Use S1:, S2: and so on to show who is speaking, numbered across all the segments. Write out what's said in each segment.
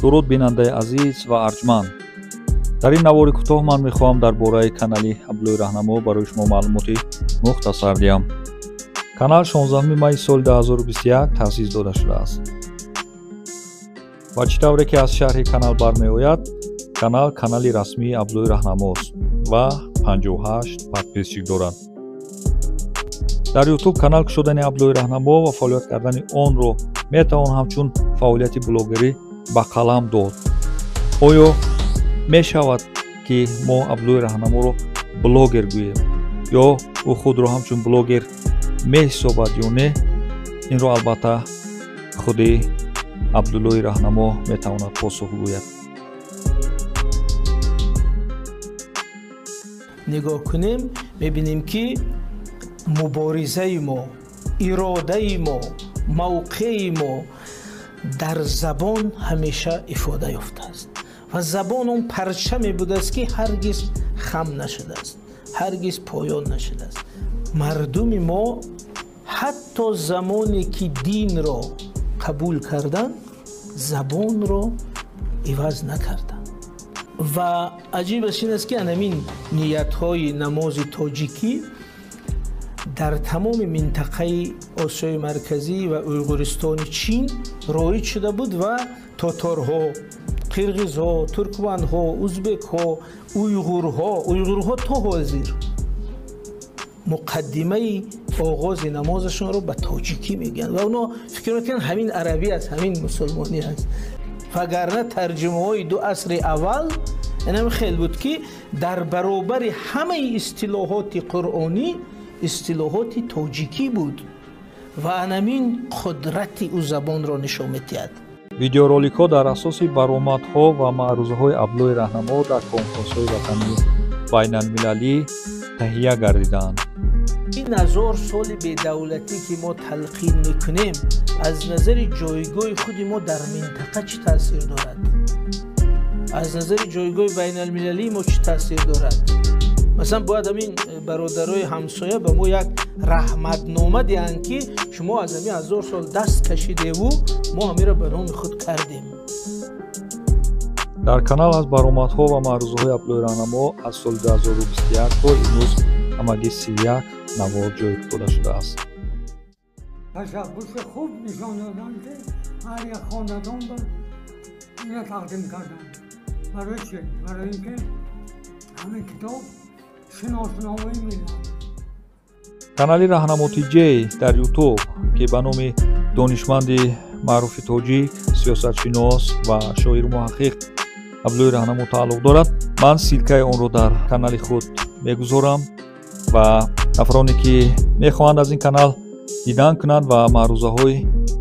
S1: Дуруд, бинандаи азиз ва арҷманд. Дар ин навори кӯтоҳ ман мехоҳам дар бораи канали Абдуллои Раҳнамо барои шумо маълумоти мухтасар диҳам. Канал 16 майи соли 2021 таъсис дода шудааст. Ва чӣ тавре ки аз шарҳи канал бармеояд, канал канали расмии Абдуллои Раҳнамост ва 58 подписчик дорад. Дар YouTube канал кушодани Абдуллои Раҳнамо ва фаъолият кардани онро метавон ҳамчун фаъолияти блогерӣ ба қалам дод. Оё мешавад ки мо Абдуллои Раҳнаморо блогер гӯем ё ӯ худро ҳамчун блогер меҳисобад ё не? Инро албатта худи Абдуллои Раҳнамо метавонад посух гӯяд.
S2: Нигоҳ кунем, мебинем ки муборизаи мо, иродаи мо, мавқеи мо дар забон ҳамеша ифода ёфтааст ва забон он парчаме будааст ки ҳаргиз хам нашудааст, ҳаргиз поён нашудааст. Мардуми мо ҳатто замоне ки динро қабул карданд, забонро иваз накарданд. Ва аҷибаш ин аст ки анамин ниятҳои намози тоҷикӣ дар тамоми минтақаи Осиёи Марказӣ ва Уйғуристони Чин роиҷ шуда буд ва тоторҳо, қирғизҳо, туркманҳо, узбекҳо, уйғурҳо то ҳозир муқаддимаи оғози намозашонро ба тоҷикӣ мегӯянд ва онҳо фикр мекунанд ҳамин арабӣ аст, ҳамин мусулмонӣ аст. Вагарна тарҷумаҳои ду асри аввал инам хел буд ки дар баробари ҳамаи истилоҳоти қуръонӣ истилоҳоти тоҷикӣ буд ва анамин қудрати ӯ забонро нишон медиҳад.
S1: Видеороликҳо дар асоси баромадҳо ва маърузаҳои Абдуллои Раҳнамо дар конференсҳои ватанӣ байналмилалӣ таҳия гардидаанд.
S2: Ин ҳазор соли бедавлатӣ ки мо талқин мекунем, аз назари ҷойгоҳи худи мо дар минтақа чӣ таъсир дорад? Аз назари ҷойгоҳи байналмилалии мо чӣ таъсир дорад? Масалан, бояд ҳамин бародарои ҳамсоя ба мо як раҳматнома диҳанд ки шумо аз ҳамин ҳазор сол даст кашидеву мо ҳаминро ба номи худ кардем.
S1: Дар канал аз баромадҳо ва маърузаҳои Абдуллои Раҳнамо аз соли 2021 то имрӯз ҳамагӣ 31 навор ҷой дода шудааст.
S3: Ташаббуси хуб нишон доданд ки ҳар як хонадон ба ина тақдим карданд. Барои чӣ? Барои ин ки ҳамин китоб шиносномаи миллат.
S1: Канали Раҳнамо Тиҷей дар YouTube ки ба номи донишманди маъруфи тоҷик, сиёсатшинос ва шоиру муҳаққиқ Абдуллои Раҳнамо тааллуқ дорад, ман ссилкаи онро дар канали худ мегузорам ва нафароне ки мехоҳанд аз ин канал дидан кунанд ва маърузаҳои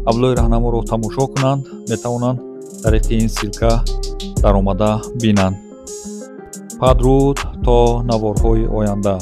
S1: Абдуллои Раҳнаморо тамошо кунанд, метавонанд тариқи ин ссилка даромада бинанд. Падруд то наворҳои оянда.